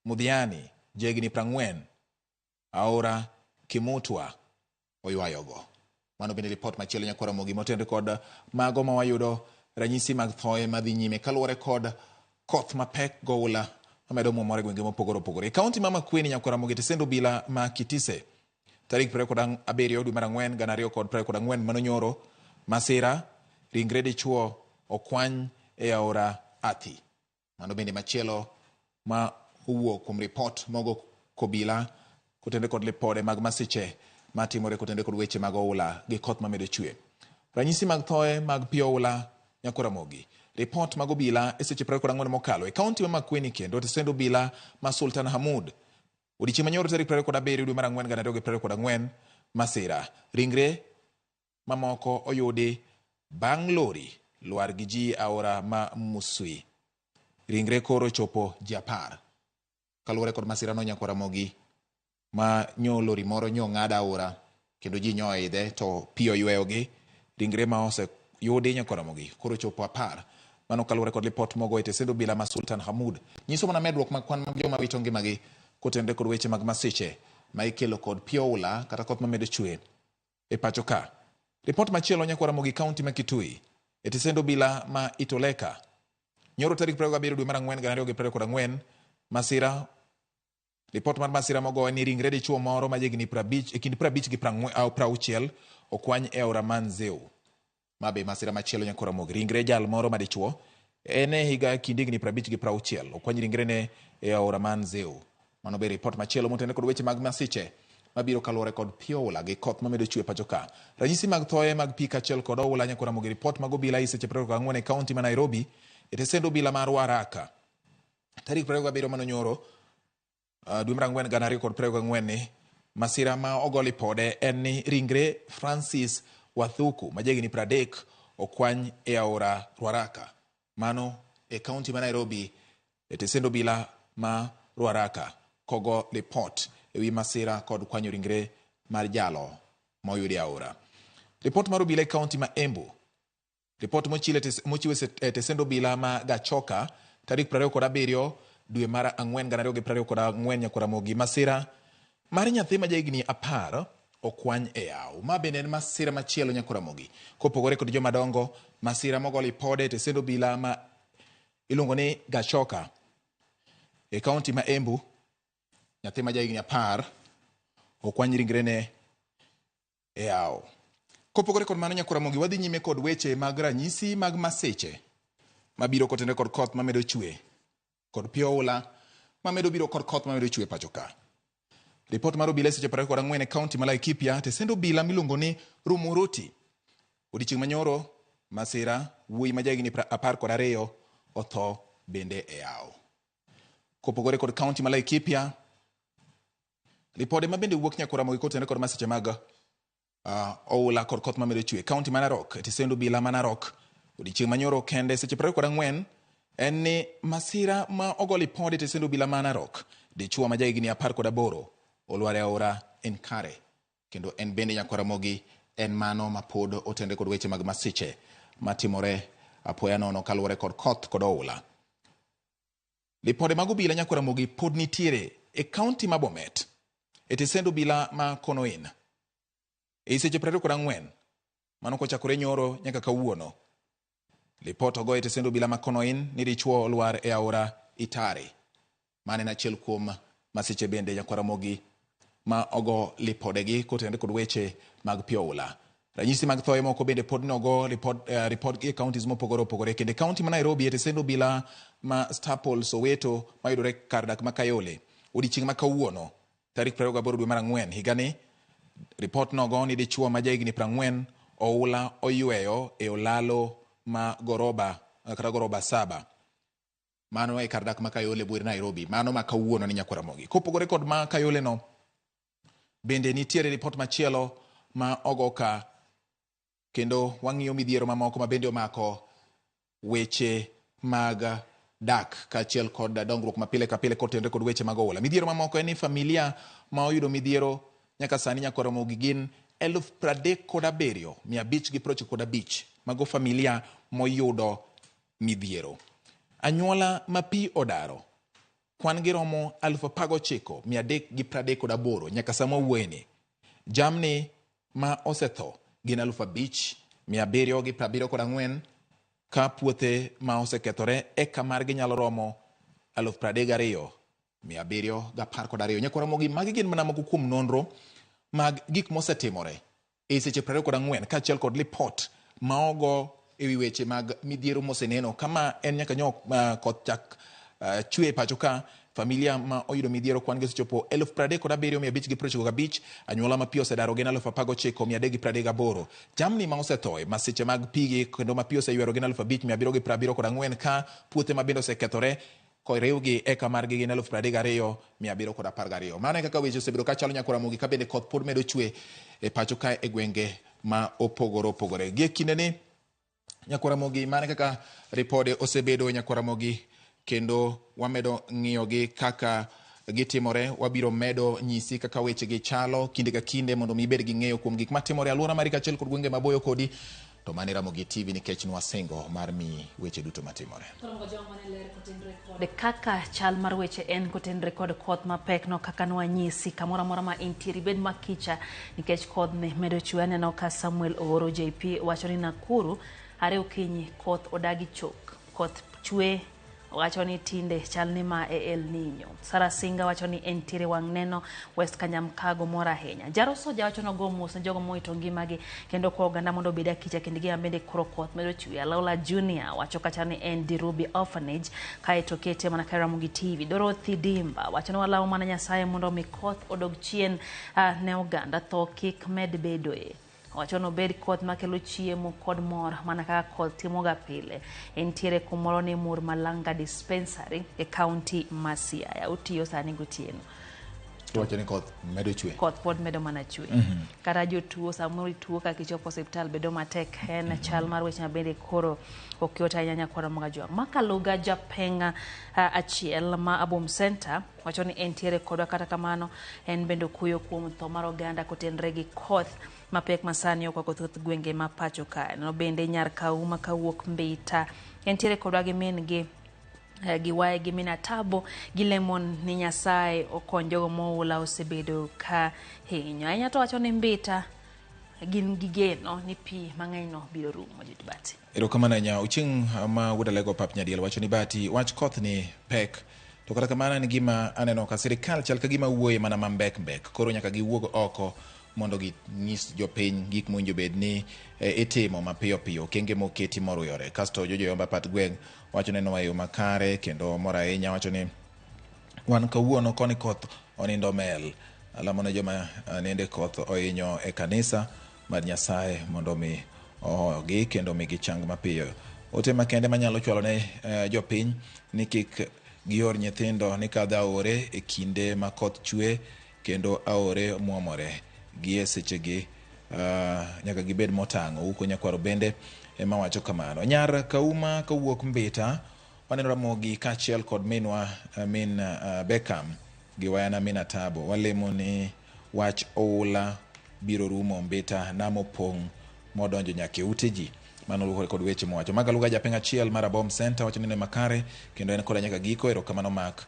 Mudhiani jahigni 40 aora Kimutwa oywayogo. Mano bende ripot machielo nyakwa Ramogi motenore kod mago ma wayudo ranyisi mag thoe madhi nyime kaluwore kod koth mapek goula mamedo muomore e gwenge mopogore opogore. E kaunti ma Makueni nyakwa Ramogi tesend obila ma Kitise tarik 27 dwe mar ang'wen 2024 mano nyoro masira ringre dichuo okwany e aora Athi. Mano bende machielo ma owuok kuom ripot mogo kobila kotenore kod lipode mag masiche matimore kotenore kod weche mag oula gi koth mamedo chwe. Ranyisi mag thoe mag pi oula nyakwa Ramogi. Ripot mag obila e seche 24 mokalo e kaunti ma Makueni kendo tesend obila ma Sultan Hamud odiochieng' manyoro tarik 27 dwe mar ang'wen 2024 masira ringre mamoko oyudi bang' lori lwar gi ji aora ma Musui. Ringre koro chopo ji 10. Kaluwore kod masira no nyakwa Ramogi ma nyo lori moro nyo ng'ado aora kendo ji nyo idhe to pi oyweyogi. Ringre ma oseyudi nyakwa Ramogi koro chopo 10. Mano kaluwore kod lipot mogo e tesend obila ma Sultan Hamud. Nyiso mana medruok mag kwan mag joma wito ngimagi kotenore kod weche mag masiche ma ikelo kod pi oula kata koth mamedo chwe e pacho ka. Ripot machielo nyakwa Ramogi kaunti ma Kitui e tesend obila ma Itoleka nyoro tarik 27 dwe mar ang'wen 2024 masira ripot mar masira mogo ni ringre dichuo moro ma jahigni 50 e kind 50 gi 60 okwany e aora Manzeu. Ma be masira machielo nyakwa Ramogi. Ringre jal moro ma dichuo en e higa kind higni 50 gi 60 okwany ringrene e aora Manzeu. Mano be ripot machielo motenore kod weche mag masiche mabiro kaluwore kod pi oula gi koth mamedo chwe pacho ka. Ranyisi mag thoe mag pi kaachiel kod oula nyakwa Ramogi. Ripot mag obila e seche 24 e kaunti ma Nairobi e tesend obila mar Ruaraka tarik 27 mano nyoro dwe mar ang'wen 2024 ni masira ma ogo lipode en ni ringre Francis Wathuku ma jahigni 30 okwany e aora Ruaraka. Mano e kaunti ma Nairobi e tesend obila ma Ruaraka kogo lipot ewi masira kod kwanyo ringre mar jalo moyudi aora. Ripot mar obila e kaunti ma Embu. Ripot mochiw e tesend obila ma Gachoka tarik 27 dwe mar ang'wen 2024 Nyakwaramogi masira mar nyathi ma jahigni 10 okwany e yawo. Ma bende en masira machielo Nyakwaramogi. Kopogore kod jomadongo, masira mogo lipode e tesend obila ma iluongo ni Gachoka e kaunti ma Embu, nyathi ma jahigni 10 okwany ringrene e yawo. Kopogore kod mano Nyakwaramogi, wadhi nyime kod weche mag ranyisi mag masiche mabiro kotenore kod koth mamedo chwe kod pi oula mamedo biro kod koth mamedo chwe pacho ka. Ripot mar obila e seche 24 e kaunti ma Laikipia, tesend obila miluongo ni Rumuruti. Odiechieng' manyoro, masira wuoyi ma jahigni 12 otho bende e yawo. Kopogore kod kaunti ma Laikipia, ripode ma bende wuok Nyakwaramogi kotenore kod masiche mag oula kod koth mamedo chwe. Kaunti ma Narok, tesend obila ma Narok, odiechieng' manyoro kende seche 24 en ni masira ma ogo lipode tesend obila ma Narok, dichuo ma jahigni 18 olwar e aora Enkare, kendo en bende Nyakwaramogi en mano ma pod otenre kod weche mag masiche matimore apoya nono kaluwore kod koth kod oula. Lipode mag obila Nyakwaramogi pod nitiere e kaunti ma Bomet, e tesend obila ma Konoin. E seche 24 mano kochakore nyoro nyaka kawuono. Lipot ogo e tesend obila ma Konoin ni dichuo olwar e aora Itare. Mano en achiel kuom masiche bende Nyakwaramogi ma ogo lipodegi kotenore kod weche mag pi oula. Ranyisi mag thoye moko bende pod nogo ripot gi e counties mopogore opogore. Kendo e county ma Nairobi e tesend obila ma Staple Soweto mayudore kar dak ma Kayole. Odiechieng' ma kawuono tarik 28 dwe mar ang'wen higani, ripot nogo ni dichuo ma jahigni 40 oula oyweyo e olalo ma goroba kata goroba 7. Mano e kar dak ma Kayole buer Nairobi. Mano ma kawuono ni Nyakwaramogi. Kopogore kod ma Kayole no, bende nitiere ripot machielo ma ogo ka, kendo wang'iyo midhiero mamoko ma bende omako weche mag dak kaachiel kod dongruok ma pile ka pile kotenore kod weche mag oula. Midhiero mamoko en ni familia ma oyudo midhiero nyaka sani Nyakwaramogi gin 37,595. Mago familia moyudo midhiero. Anyuola ma pi odaro kwan gi romo 19,338 nyaka sama wawuoyeni. Jamni ma osetho gin 5,774 ka puothe ma osekethore eka margi nyalo romo 32,712. Nyakwaramogi, magi gin mana moko kuom nonro mag gik mosetimore e seche 24 kaachiel kod lipot ma ogo ewi weche mag midhiero moseneno. Kama en nyaka nyo koth chak chwe e pacho ka, familia ma oyudo midhiero kwan gi osechopo 37,595, anyuola ma pi osedaro gin 19,338. Jamni ma osetho e masiche mag pigi kendo ma pi oseywero gin 5,774 ka puothe ma bende osekethore koriwgi eka margi gin 32,712. Mano e kaka weche osebedo kachalo Nyakwaramogi ka bende koth pod medo chwe e pacho ka e gwenge ma opogore opogore. Gie kindeni Nyakwaramogi, mano e kaka ripode osebedo Nyakwaramogi, kendo wamedo ng'iyogi kaka gitimore. Wabiro medo nyisi kaka wechegi chalo kinde ka kinde mondo mi ibed gi ng'eyo kuom gik matimore alwora mari kaachiel kod gwenge maboyo kodi. To mano Ramogi TV nikech nwasingo mar miyi weche duto matimore. Kaka chal mar weche en kotenre kod koth mapek no kaka nwanyisi kamoro amora ma intiere ibed makicha nikech kodhni medo chwe. Aneno ka Samuel Ooro JP wacho ni Nakuru are okinyi koth odagi chok, koth chwe, wacho ni tinde chal ni ma e El Nino. Sara Singa wacho ni entiere wang' neno West Kanyamkago mor ahinya. Jaro Soja wacho nogo mos ne jogo mowito ngimagi kendo kwa oganda mondo obed akicha kendo gima bende koro koth medo chwe. Alaula Junior wacho kacha ni en Dirubi Orphanage kaeto kete mana ka Ramogi TV. Dorothy Dimba wacho ni walamo mana Nyasaye mondo omi koth odog chien ne oganda, tho kik med bedoe. Wacho ni obed koth makelo chiemo kod mor mana kaka koth timoga pile. Entiere kumoro ni Murmalanga Dispensary e kaunti ma Siaya. Otiyo sani gotieno. Wacho ni koth medo chwe. Koth pod medo mana chwe. Kata jotuo samoro ituo ka kichopo osiptal bedo matek. En chal mar weche mabende koro ok yot ahinya nyakwara Magajwang'. Makaluga japenga achiel ma Abom Center wacho ni entiere kodwa, kata kamano en bende okuyo kuom tho mar oganda kotenre gi koth mapek masani okwako thoth gwenge ma pacho ka. No bende nyar Kauma kawuok Mbita entiere kodwa gi min gi giwaye gi min Atabo gilemo ni Nyasaye okony jogo moula osebedo ka hinyo. Ahinya to wacho ni Mbita gin gi geno ni pi mang'eny no biro rumo. Judibati. Erokamano ahinya. Ochieng' ma wuod Alego Pap Nyadiel wacho ni Bati wach koth ni pek. To kata kamano en gima aneno ka sirikal chal ka gima wuoye mana mambek mbek. Koro nyaka giwuog oko mondo ginyis jopiny gik mowinjo bed ni itimo mapiyo piyo, okenge moketi moruyore. Kasto Jojo Yomba Pat Gweng' wacho ni en yo makare kendo mor ahinya, wacho ni wan kawuono koni koth onindo mel. Alamo ne joma nende koth ohinyo e kanisa mar Nyasaye mondo mi ohogi kendo mi gichang mapiyo. Ote makende manyalo chwalo ne jopiny ni kik gior nyithindo ni kadho aore e kinde ma koth chwe kendo aore muomore gi e sechegi nyaka gibed motang'. Ouko Nyakwaro bende ema wacho kamano. Nyar Kauma kowuok Mbita waneno Ramogi kaachiel kod minwa min Beckham gi wayana min Atabo. Walemo ni wach oula biro rumo Mbita nam opong' modonjo nyaka e ute ji. Mano luwore kod weche mowacho. Magaluga japeng' achiel mar Abom Center wacho ni ne makare kendo en koda nyaka giko. Erokamano Mark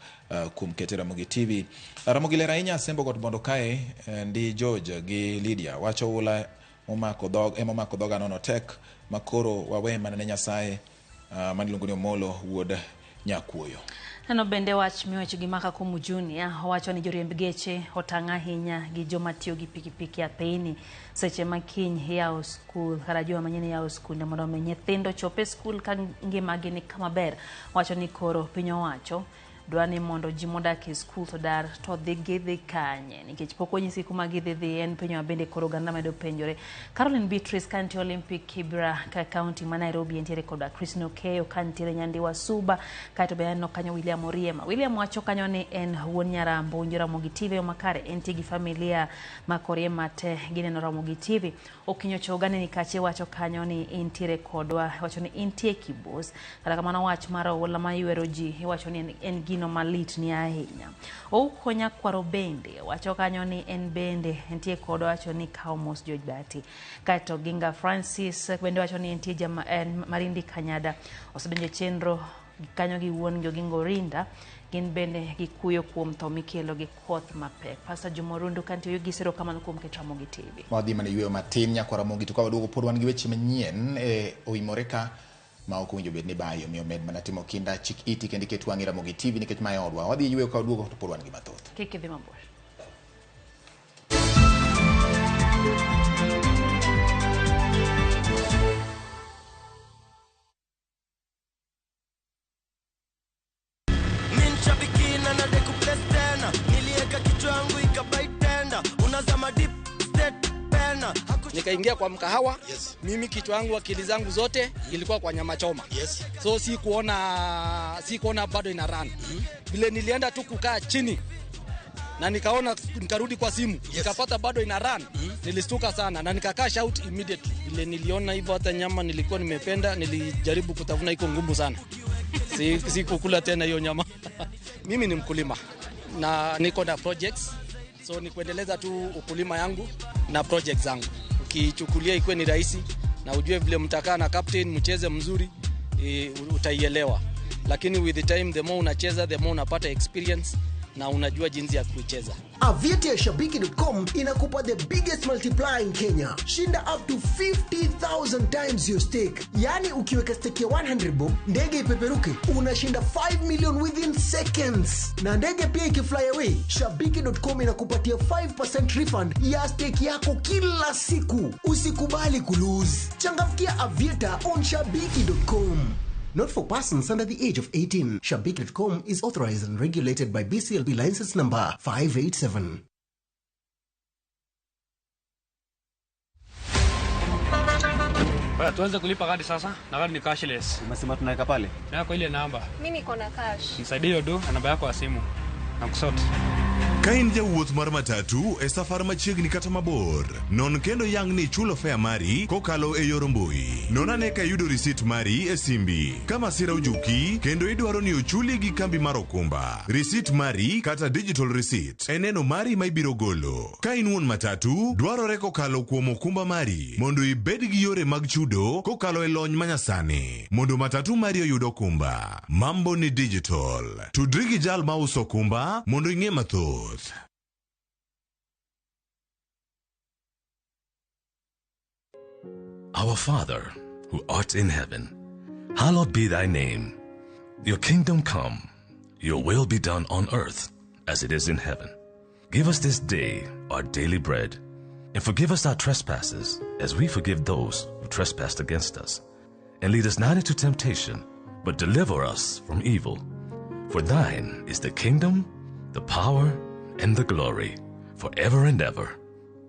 kuom kete Ramogi TV. Ramogi ler ahinya Asembo got Bondo kae ndi George gi Lydia wacho oula momako dhog ema omako dhoga nono tek makoro wawe mana ne Nyasaye maniluongo ni Omolo wuod Nyakuoyo. Neno bende wach miwacho gi Maka Kumu Junior owacho ni joriemb geche otang' ahinya gi joma tiyo gi pikipiki apeyni seche ma kiny yawo skul kata juma manyien yawo skunde mondo omi nyithindo chop e skul ka ngimagi ni kama ber. Owacho ni koro piny owacho dwa ni mondo ji modak e skul to dar to dhi gidhi kanye nikech pok onyisi kuma gidhi dhi. En penjo ma bende koro oganda medo penjore. Caroline Beatrice ka nitie Olympic Kibra ka kaunti ma Nairobi entiere koda Chris Nokeyo ka nitiere Nyandiwa Suba kaeto be aneno kanyo William Oriema. William wacho kanyo ni en wuon Nyarambo winjo Ramogi TV yo makare, entie gi familia ma Koriema te gineno Ramogi TV. Okinyo Choga ni kache wacho kanyo ni entiere kodwa, wacho ni entie Kibos. Kata kamano wach mar oula maywero ji iwacho ni en gino malit ni ahinya. Ouko Nyakwaro bende wacho kanyo ni en bende entie kodwa, wacho ni kawo mos George Bati. Kaeto Ginga Francis bende wacho ni entie en Marindi Kanyada osedonjo e chenro kanyo gi wuon gi Oginga Orinda, gin bende gikuyo kuom tho mikelo gi koth mapek. Pastor Juma Orundu kantie oyugis erokamano kuom keto Ramogi TV. Wadhi mana yweyo matin nyakwar Ramogi to ka waduogo pod wan gi weche manyien e oimore ka ma ok owinjo bed ni bayo, omiyo med mana timo kinda, chik iti kendo iket wang'i Ramogi TV nikech mae odwa. Wadhi yweyo ka waduogo to pod wan gi mathoth. Kik idhi mabor. Nikaingia kwa mkahawa. Yes. Mimi kichwa yangu akili zangu zote ilikuwa kwa nyama choma. Yes. So sikuona bado ina run. Vile nilienda tu kukaa chini na nikaona, nikarudi kwa simu. Yes. Nikapata bado ina run. Nilistuka sana na nika cash out immediately. Vile niliona hivyo hata nyama nilikuwa nimependa, nilijaribu kutafuna, iko ngumu sana. Sikukula tena hiyo nyama. Mimi ni mkulima na niko na projects. So ni kuendeleza tu ukulima yangu na projects zangu. Ukichukulia ikuwe ni rahisi na ujue vile mtakaa na captain mcheze mzuri, utaielewa. Lakini with the time, the more unacheza, the more unapata experience na unajua jinsi ya kuicheza. Aviator ya Shabiki.com inakupa the biggest multiplier in Kenya. Shinda up to 50,000 times your stake. Yani ukiweka stake ya 100 bob, ndege ipeperuke, unashinda 5 million within seconds. Na ndege pia ikifly away, Shabiki.com inakupatia 5% refund ya stake yako kila siku. Usikubali kulose. Changamkia Aviator on Shabiki.com. Not for persons under the age of 18. Shabiki.com is authorized and regulated by BCLB license number 587. Baya, tuanze kulipa kadi sasa na kadi ni cashless. Umesema tunaweka pale? Na kwa ile namba. Mimi niko na cash. Nisaidie hiyo do na namba yako ya simu. Na kusort. Ka in jawuoth mar matatu e safar machiegni kata mabor, non kendo yang ni ichulo fare mari kokalo e yor mbui. Non ane ka iyudo risit mari e simbi. Ka masira ojuki kendo idwaro ni ochuli gi kambi mar okumba, risit mari kata digital receipt en neno mari ma ibiro golo. Ka in wuon matatu, dwarore kokalo kuom okumba mari mondo ibed gi yore mag chudo kokalo e lony manyasani mondo matatu mari oyud okumba. Mambo ni digital. Tudri gi jal mauso okumba mondo ing'e mathoth. Our Father, who art in heaven, hallowed be thy name. Your kingdom come, your will be done on earth as it is in heaven. Give us this day our daily bread, and forgive us our trespasses as we forgive those who trespass against us. And lead us not into temptation, but deliver us from evil. For thine is the kingdom, the power, and the glory, forever and ever.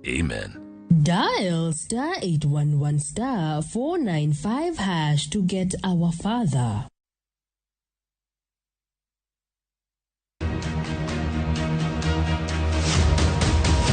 Amen. Dial star 811 star 495 hash to get our father.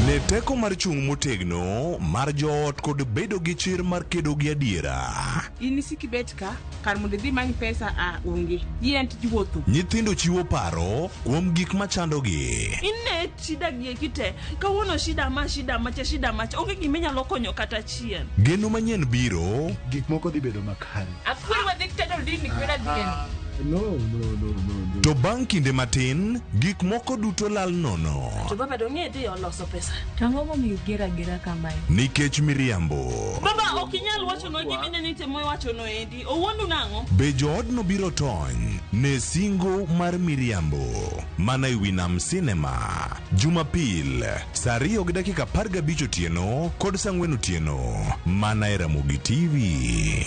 Ne teko mar chung' motegno mar joot kod bedo gi chir mar kedo gi adiera. In isik ibet ka kar mondo idhi many pesa a onge. Yien tij wuotho. Nyithindo chiwo paro kuom gik machandogi. Ine shida gi eki te. Kawuono shida ma shida macha shida macha. Onge gima inyalo konyo kata achiel. Geno manyien biro. Gik moko dhi bedo makare. Akweri wadhi title deed ni kwera dhieni. No, no, no, no, no. To bang' kinde matin, gik moko duto lal nono. To baba dong' idhi oloso pesa. To ang'o momiyo iger agera kamae? Nikech miriambo. Baba ok inyal wachonwa gima ineno itemo wachono endi. Owuondu nang'o? Be joodno biro tony ne singo mar miriambo? Mana e wi Nam Cinema. Jumapil, saa 2:15 otieno kod saa 4 otieno. Mana e Ramogi TV.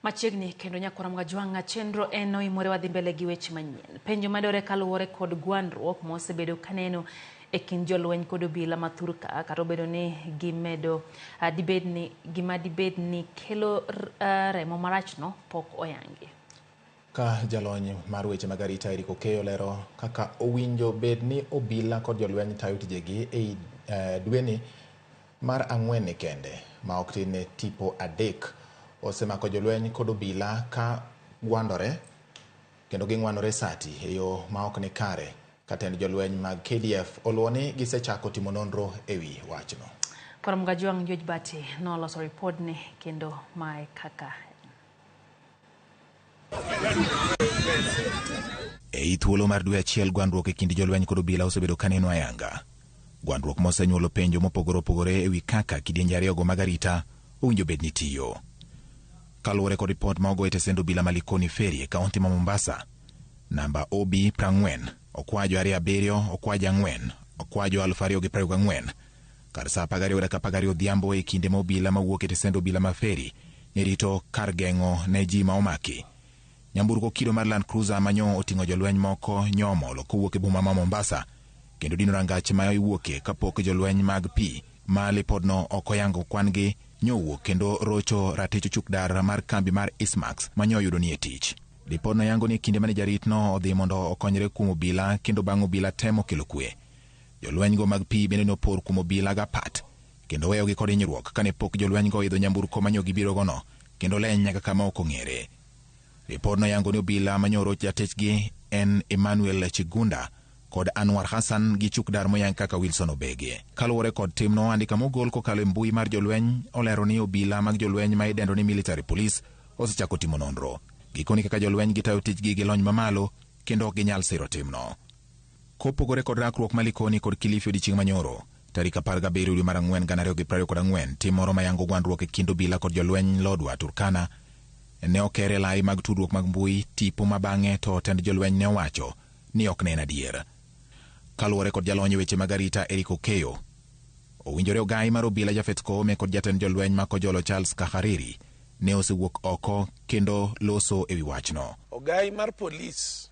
Machiegni kendo nyakwara Mwajwang'a chenro en oimore wadhi mbele gi weche manyien. Penjo madore kaluwore kod gwandruok mosebedo kaneno e kind jolweny kod obila ma thurka kata obedo ni gimedo dibed ni gima dibed ni kelo remo marachno pok oyangi. Ka jalony mar weche mag arita Eric Okeyo lero kaka owinjo bed ni obila kod jolweny tayo tijegi e dweni mar 4 kende ma ok tin ne tipo 3 osemako jolweny kod obila ka gwandore kendo ging'wanore sati e yo ma ok ni kare. Katend jolweny mag KDF oluwo ni gisechako timo nonro e wi wachno. Koro Mgajwang' George Bati noloso ripodni kendo mae kaka Ei thuolo mar dwe achiel gwandruok e kind jolweny kod obila osebedo kaneno ayanga. Gwandruok mosenyuolo penjo mopogore opogore e wi kaka kidienje ariyogo mag arita owinjo bed ni tiyo. Kaluwore kod ripot ma ogo e tesend obila ma Likoni Ferry e kaunti ma Mombasa, namba OB 40 okwajo 27 okwajo 4 okwajo 2024 kar saa 12:12 odhiambo e kinde ma obila mawuok e tesend obila ma Ferry ne rito kar geng'o ne ji ma omaki. Nyamburko kido mar Land Cruiser manyo oting'o jolweny moko nyomolo kowuok e boma ma Mombasa kendo dino rangach ma iwuoke kapok jolweny mag pi ma lipodno ok oyango kwan-gi nyowuok kendo rocho ratich ochuk dar mar kambi mar Ismax manyo oyudo ni e tich. Lipodno yango ni kinde mane jaritno odhi mondo okonyre kuom obila kendo bang' obila temo kelo kwe. Jolwenygo mag pi bende nopor kuom obila gapat kendo weyogi kod hinyruok kane pok jolwenygo oidho nyamburko manyo gibirogono kendo leny nyaka kama ok ong'ere. Ripodno yango ni obila manyoro jatechgi en Emmanuel Chigunda kod Anwar Hassan gi chukdar moyang kaka Wilson Obege. Kaluwore kod timno, andika mogol kokalo e mbui mar jolweny olero ni obila mag jolweny ma idendo ni military police osechako timo nonro. Gikoni kaka jolweny gitayo tijgi gi lony mamalo kendo ok ginyal siro timno. Kopogore kod rakruok ma Likoni kod Kilifi odiechieng' manyoro, tarik 17 dwe mar 4 2024, tim moro mayango gwandruok e kind obila kod jolweny Lodwar Turkana Ne okere lai mag tudruok mag mbui tipo ma bang'e to tend jolweny ne owacho ni ok ne en adier. Kaluwore kod jalony e weche mag arita Eric Okeyo, owinjore ogai mar obila Japhet Koome kod jatend jolweny ma Kojolo Charles Kahariri ne osewuok oko kendo loso ewi wachno. Ogai mar polis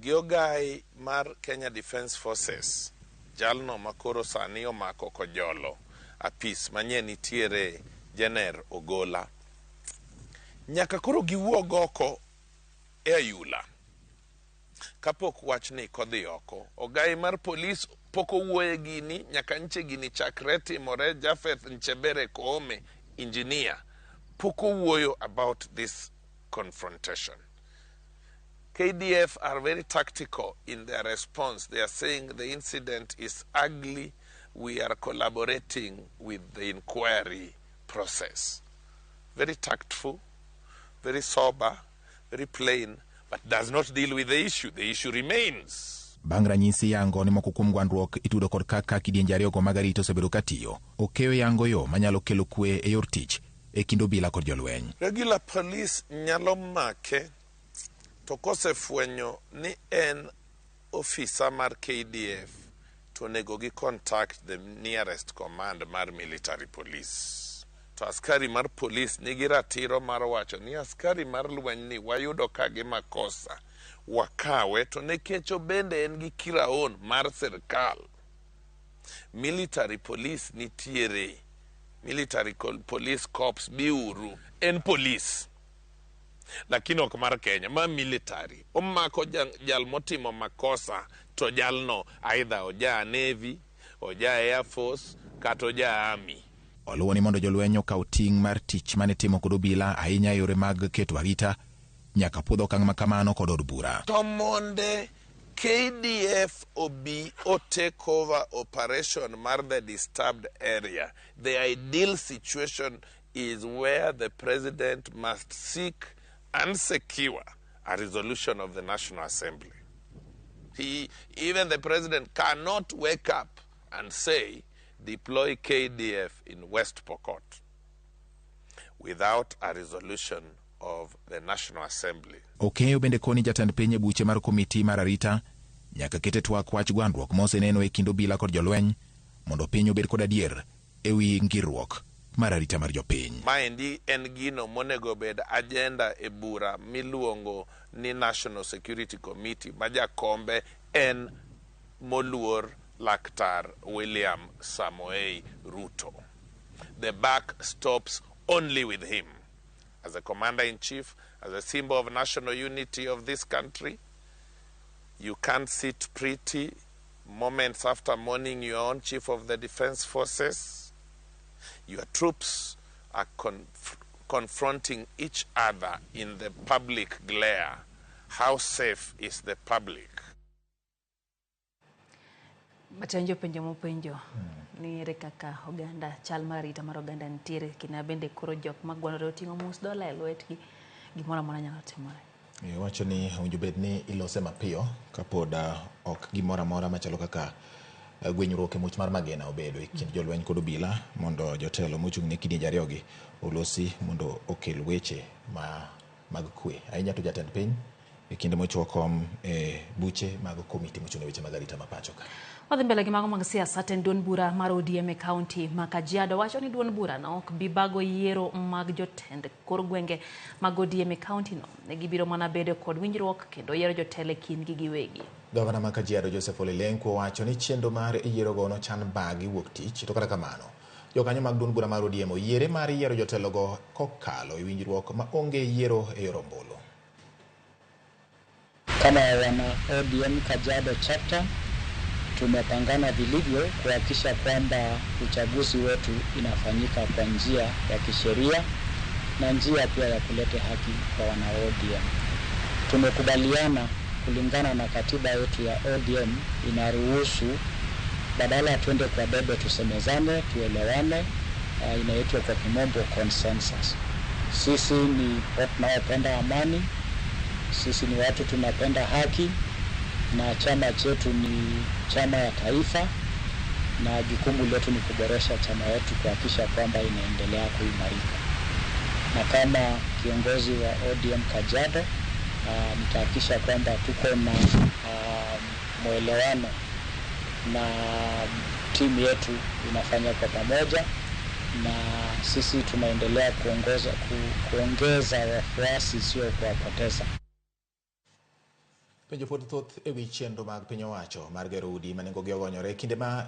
gi ogai mar Kenya Defence Forces, jalno makoro sani omako Kojolo, apis manye nitiere Jener Ogola, nyaka koro giwuog oko e ayula kapok wachni kodhi oko. Ogai mar polis pok owuoye gini nyaka nche gini chakre timore. Japheth Nchebere Koome, engineer, pok owuoyo about this confrontation. KDF are very tactical in their response. They are saying the incident is ugly. We are collaborating with the inquiry process. Very tactful, very sober, very plain, but does not deal with the issue. The issue remains. Bang' ranyisi yango ni moko kuom gwandruok itudo kod kaka kidienje ariyogo mag arita osebedo katiyo, Okeyo yango yo manyalo kelo kwe e yor tich e kind obila kod jolweny. Regular police nyalo make to kosefwenyo ni en ofisa mar KDF to onego gi contact the nearest command mar military police. To askari mar police nigi ratiro mar wacho ni askari mar lweny ni wayudo ka gi makosa, wakawe to nikech obende en gi kiraon mar sirkal. Military police nitiere, military police corps biuru, en police lakini ok mar Kenya, ma military. Omako jal motimo makosa to jalno either oja Navy, oja Air Force kata oja Army. Oluwo ni mondo jolweny okaw ting' mar tich mane timo kod obila ahinya e yore mag keto arita nyaka puodh okang' ma kamano kod od bura. To monde KDF obi o take over operation mar the disturbed area, the ideal situation is where the president must seek and secure a resolution of the National Assembly. Even the president cannot wake up and say, deploy KDF in West Pokot without a resolution of the National Assembly. Okeyo bende koni jatend piny e buche mar komiti mar arita nyaka kete twak wach gwandruok moseneno e kind obila kod jolweny mondo piny obed kod adier ewi ngirruok mar arita mar jopiny. Maendi en gino monego bed agenda e bura miluongo ni National Security Committee ma jakombe en moluor Laktar William Samoei Ruto. The buck stops only with him. As a commander-in-chief, as a symbol of national unity of this country, you can't sit pretty moments after mourning your own chief of the defense forces. Your troops are confronting each other in the public glare. How safe is the public? Matenjo penjo mopenjo ni ere kaka oganda chal mar arita mar oganda nitiere kina bende koro jok magwanore oting'o mus dola e lwetgi gimoro amora nyalo timore. Wacho ni owinjo bed ni ilose mapiyo kapod ok gimoro amora machalo kaka gwenyruok e much mar magina obedo e kind jolweny kod obila mondo jotelo mochung' ne kidienje ariyogi olosi mondo okel weche mag kwe ahinya to jatend piny e kinde mochwo kom e buche mag komiti mochung' ne weche mag arita ma pacho ka. Wadhi mbele gi mago mag siasa. Tend duond bura mar ODM e kaunti ma Kajiado wacho ni duond bura no ok bi bago yiero mag jotend kor gwenge mag ODM e kaunti no. Ne gibiro mana bedo kod winjruok kendo yiero jotelo e kindgi giwegi. Gavana ma Kajiado Joseph Ole Lenku owacho ni chenro mar yierogo nochan bagi wuok tich to kata kamano jokanyo mag duond bura mar ODM oyiere mar yiero jotelogo kokalo e winjruok ma onge yiero e yor ombulu. Kama wana ODM Kajiado chapter tumepangana vilivyo kuhakikisha kwamba uchaguzi wetu inafanyika kwa njia ya kisheria na njia pia ya kuleta haki kwa wana ODM. Tumekubaliana kulingana na katiba yetu ya ODM inaruhusu badala tuende kwa debe tusemezane, tuelewane, inaitwa kwa kimombo consensus. Sisi ni watu tunaopenda amani, sisi ni watu tunapenda haki, na chama chetu ni chama ya taifa, na jukumu letu ni kuboresha chama yetu kuhakikisha kwamba inaendelea kuimarika. Na kama kiongozi wa ODM Kajiado, nitahakikisha kwamba tuko na mwelewano na timu yetu inafanya kwa pamoja, na sisi tunaendelea kuongeza wafuasi, sio kuwapoteza. Penjo pod thoth ewi chenro mag piny owacho mar gero udi ma nengogi ogonyore kinde ma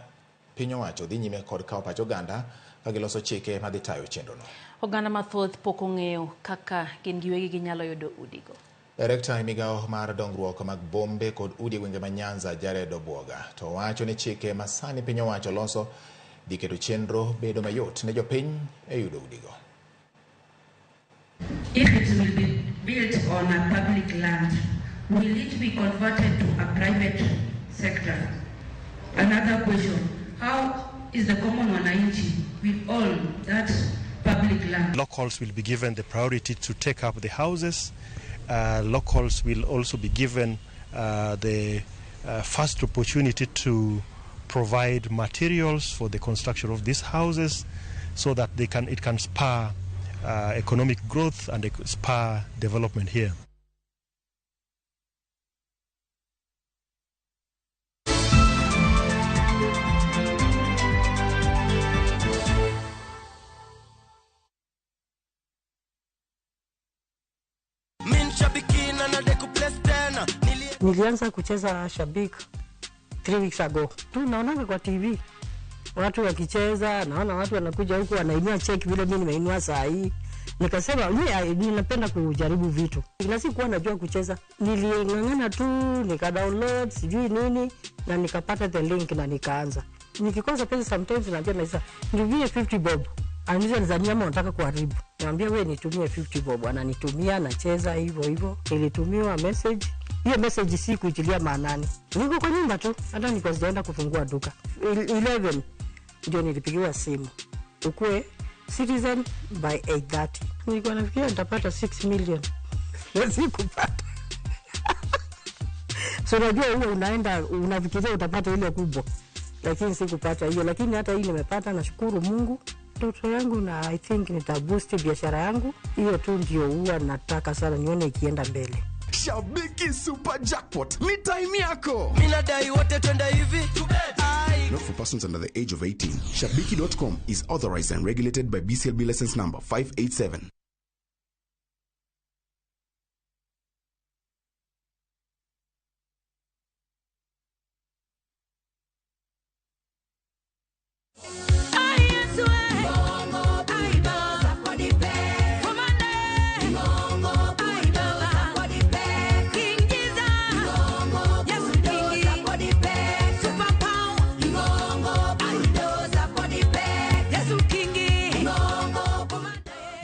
piny owacho dhi nyime kod kawo pach oganda ka giloso chike madhi tayo chenrono. Oganda mathoth pok ong'eyo kaka gin giwegi ginyalo yudo udigo. Direkta e migawo mar dongruok mag bombe kod udi e gwenge ma Nyanza, Jared Obwoga, to wacho ni chike ma sani piny owacho loso dhi keto chenro bedo mayot ne jopiny e yudo udigo. If it will be built on a public land, will it be converted to a private sector? Another question, how is the common wananchi with all that public land? Locals will be given the priority to take up the houses. Locals will also be given the first opportunity to provide materials for the construction of these houses so that it can spur economic growth and spur development here. Nilianza kucheza Shabik 3 weeks ago. Tu naonanga kwa TV watu wakicheza, naona watu wanakuja huku wanainua cheki vile mimi nimeinua saa hii. Nikasema mimi ninapenda kujaribu vitu. Na sikuwa najua kucheza. Niling'ang'ana tu, nika download sijui nini na nikapata the link na nikaanza. Nikikosa pesa sometimes naambia Maisa, nitumie 50 bob. Ananiuliza nizania ama unataka kuharibu. Niambia wewe nitumie 50 bob. Ananitumia, nacheza hivyo hivyo. Nilitumiwa message. Hiyo message si kuitilia maanani. Niko kwa nyumba tu, hata nilikuwa sijaenda kufungua duka. 11 ndio nilipigiwa simu. Ukue Citizen by 8:30. Nilikuwa nafikiria nitapata 6 million. Sikupata. So unajua huo unaenda unafikiria utapata ile kubwa. Lakini sikupata hiyo, lakini hata hii nimepata, nashukuru Mungu. Ndoto yangu na I think nitaboost biashara yangu. Hiyo tu ndio huwa nataka sana nione ikienda mbele. Shabiki Super Jackpot ni time yako. Mimi nadai wote twende hivi. Not for persons under the age of 18. Shabiki.com is authorized and regulated by BCLB license number 587.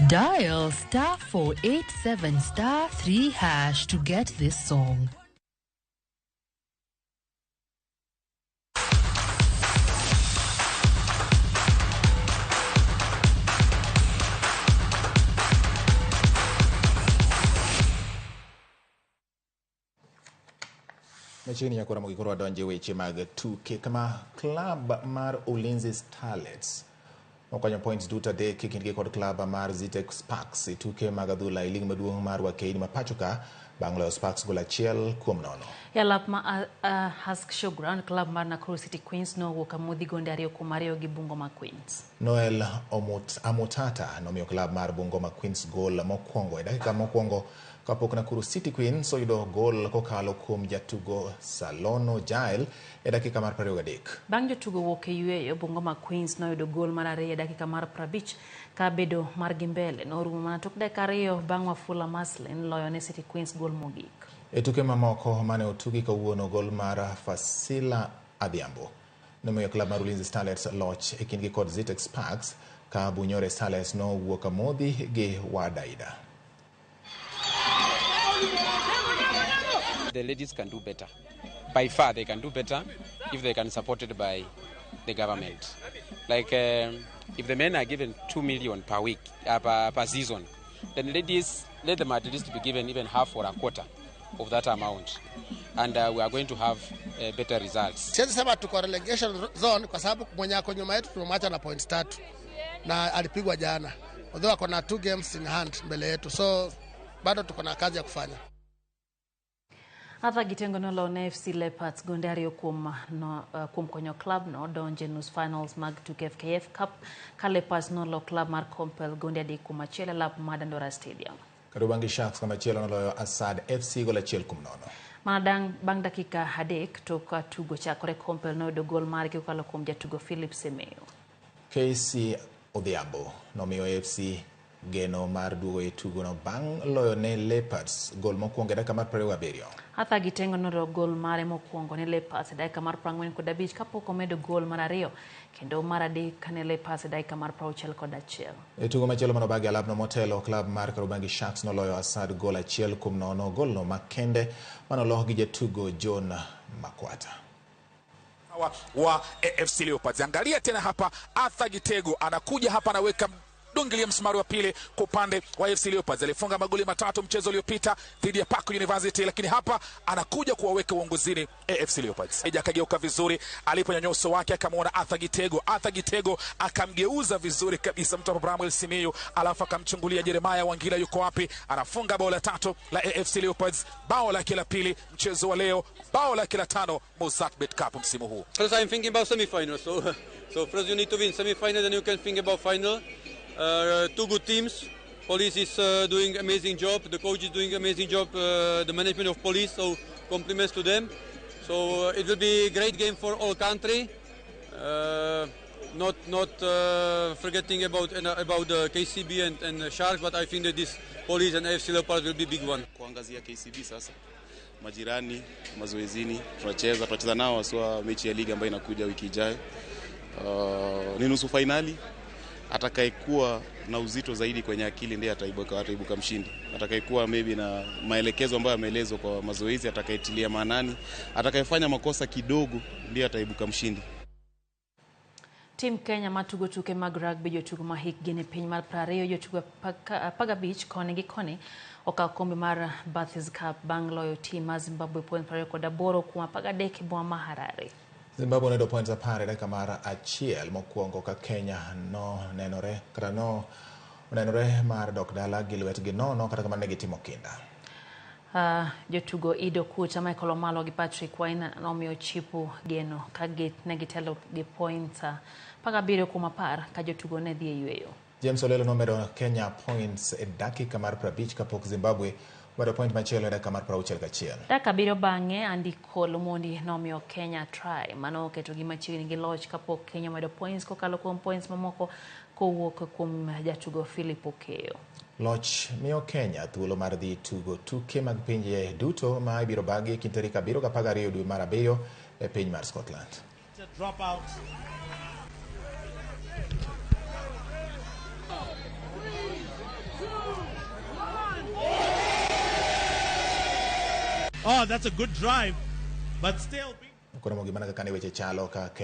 Dial star 487 star 3 hash to get this song. Machiegni nyakora mogik koro wadonje weche mag tuke kama klab mar Ulinzi Starlets okonyo points duto adek e kindgi kod klab mar Zetech Sparks e tuke mag adhula e lig maduong' mar Wakeini ma pacho ka bang' loyo Sparks gol 1-0. E alap ma Husk Showground, klab mar Nakuru City Queens nowuok amodhi gonde 2-2 gi Bungoma Queens. Noel Omutata nomiyo klab mar Bungoma Queens gol mokwongo e dakika mokwongo kapok Nakuru City Queens oyudo gol kokalo kuom jatugo Salono Jael e dakika mar 23. Bang' jotugo wuok e yueyo, Bungoma Queens noyudo gol mar 2 e dakika mar 50 ka bedo margi mbele norumo mana tok dakika 2 bang' Wafula Maslin loyo ne City Queens gol mogik. E tuke mamoko mane otugi kawuono, gol mar Fasila Adhiambo nomiyo klab mar Ulinzi Starlets loch e kindgi kod Zetech Sparks ka Bunyore Starlets nowuok amodhi gi Wadaida. The ladies can do better. By far they can do better if they can supported by the government. Like if the men are given 2 million per week, per season, then ladies, let them at least be given even half or a quarter of that amount. And we are going to have better results. Siwezi sema tuko relegation zone kwa sababu mwenye ako nyuma yetu tumemwacha na points 3 na alipigwa jana. Although wako na 2 games in hand mbele yetu, so bado tuko na kazi ya kufanya. Arthur Gitengo noloo ne FC Leopards gonde 2 kuom no, kuom konyo club no donje nus finals mag tuke FKF Cup ka Leopards nolo club mar Compel gonde 3-1 e lap mar Dandora Stadium. Kariobangi Sharks kamachielo noloyo Asad FC gol 1-0. Mana bang' dakika 3 tok tugo chakore, Compel noyudo gol margi kokalo kuom jatugo Philip Semeo. KC Odhiambo nomiyo AFC geno mar duogo e tugono bang' loyo ne Leopards gol mokwongo e dakika mar 27. Arthur Gitengo noloyo gol mare mokwongo ne Leopards e dakika mar 45 kapok omedo gol mar 2 kendo mar 3 ne Leopards e dakika mar 61. E tugo machielo manobagi alapno motelo, klab mar Kariobangi Sharks noloyo Asad gol 1-0, golno makende manolok gi jatugo John Makwata. Wa AFC Leopards. Angalia tena hapa, Arthur Gitego anakuja hapa anaweka dungilia msumari wa pili kwa upande wa AFC Leopards. Alifunga magoli 3 mchezo uliopita dhidi ya Park University, lakini hapa anakuja kuwaweka uongozini AFC Leopards. Eja akageuka vizuri, aliponyanyua uso wake akamwona Arthur Gitego. Arthur Gitego akamgeuza vizuri kabisa mtu Abraham Simiyu, alafu akamchungulia Jeremiah Wangila yuko wapi, anafunga bao la 3 la AFC Leopards, bao lake la pili mchezo wa leo, bao lake la 5 Mozzart Bet Cup msimu huu. First I'm thinking about semi-final, so first you need to win semi-final, then you can think about final. 2 good teams. Police is doing amazing job. The coach is doing amazing job. The management of police, so compliments to them. So it will be a great game for all country. Not forgetting about the KCB and Sharks, but I think that this Police and AFC Leopards will be big one. Kuangazia KCB sasa, majirani mazoezini, tunacheza nao haswa mechi ya ligi ambayo inakuja wiki ijayo. Ni nusu finali. Atakayekuwa na uzito zaidi kwenye akili ndiye ataibuka mshindi. Atakayekuwa maybe na maelekezo ambayo ameelezwa kwa mazoezi, atakayetilia maanani, atakayefanya makosa kidogo ndiye ataibuka mshindi. Team Kenya matugo tuke mag rugby jotugo ma hikgi ni piny mar 20 jotugo 15 koni gi koni okawo kombe mar Bathys Cup bang' loyo team mar Zimbabwe point 28 kuom 13 e boma ma Harare. Zimbabwe noyudo points 10 e dakika mar 1 mokwongo ka Kenya no nenore mar dok dala gi lwetgi nono, kata kamano ne gitimo kinda. Jotugo Ido Kuta, Michael Omalo gi Patrick Waina nomiyo Chipu geno ka ne gitelo gi points 17 kuom 10 ka jotugo ne dhi e yweyo. James Olelo nomedo Kenya points e dakika mar 50 kapok Zimbabwe omedo point machielo e dakika mar 61. Dakika 7 bang'e, Andy Cole Omondi nomiyo Kenya try mano oketogi machiegni gi loch kapok Kenya omedo points kokalo kuom points mamoko kowuok kuom jatugo Philip Okeyo. Loch miyo Kenya thuolo mar dhi tugo tuke mag pinje duto ma ibiro bagi e kind tarik 7 gi 12 dwe mar 7 e piny mar Scotland. Drop out. Oh, that's a good drive, but still. Koro mogik mana kaka ne weche chalo ka Kenya